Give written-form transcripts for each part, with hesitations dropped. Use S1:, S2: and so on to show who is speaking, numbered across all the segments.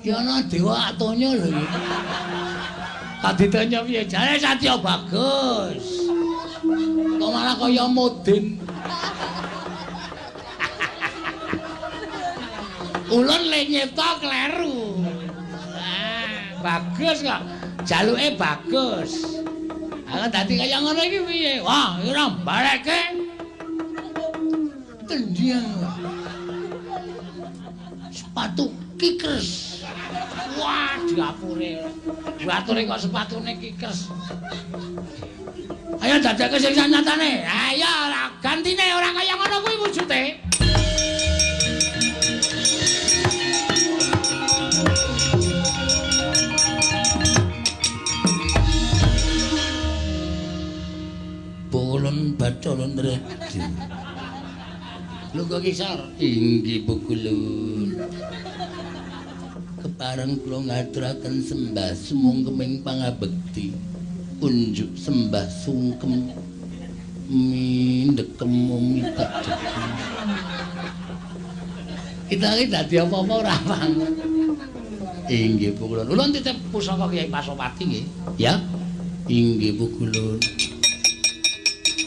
S1: Ki ana dewa atonya lho iki. Kaditanya piye? Jare Satya bagus. Kok malah kaya modin. Ulun le nyipta kleru. Ah, bagus kok. Jaluke bagus. Ah, dadi kaya ngono iki piye? Wah, ora baleke. Tendiang. Sepatu kikers. Wah, diapure. Diature kok sepatune kikers. Ayo dadekke sing nyatane. Ayo gantine ora kaya ngono kuwi wujude. Pulun Bathara Nredi. Lungguh kisar. Inggih Pukulun. Kepareng kula ngaturaken sembah sumungkeming pangabekti. Kunjuk sembah sungkem mindekem mitadek. Kita iki dadi apa-apa ora pang. Inggih Pukulun. Ulun titip pusaka Kyai Pasopati nggih. Ya. Inggih Pukulun.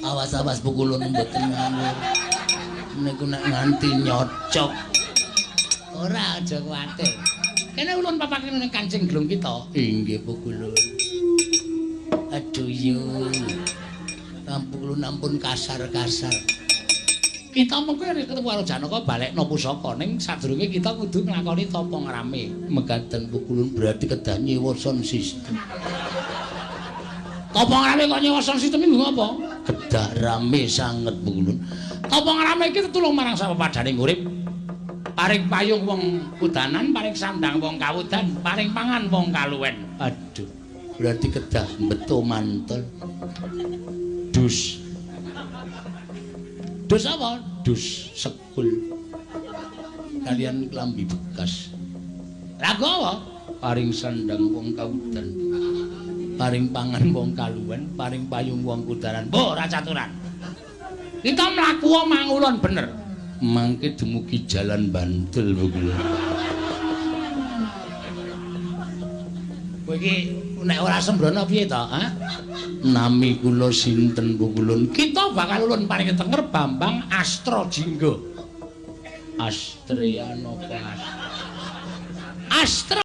S1: Awas-awas Pukulun mboten ngawur. Niku nek nganti nyocok. Ora aja kuwatir. Kene ulun papake ning kancing glung kita. Inggih Pukulun. Aduh yo. Pukulun ampun kasar-kasar. Kita mengko nek ketemu karo Janaka balekno pusaka ning sadurunge kita kudu nglakoni tapa ngrame. Mekaten Pukulun berarti kedah nyewa sound system. Tapa ngrame kok nyewa sound system iki nggo apa? Kedah rame sanget Pukulun. Tapa ngrame iki tetulung marang sapepadhaning urip. Paring payung wong kudanan, paring sandang wong kawudan, paring pangan wong kaluwen. Aduh, berarti kedah beto mantel. Dus. Dus apa? Dus sekul. Kalian klambi bekas. Lagu apa? Paring sandang wong kawudan. Paring pangan wong kaluwen, paring payung wong kudanan. Mbok ora caturan. Kita mlaku mangulon bener. Mangke dumugi jalan Bantul Pukulun. Kowe iki nek ora sembrono piye to, ha? Nami kula sinten Pukulun? Kita bakal ulun paring tenger Bambang Astra Jingga. Astria napa Astra?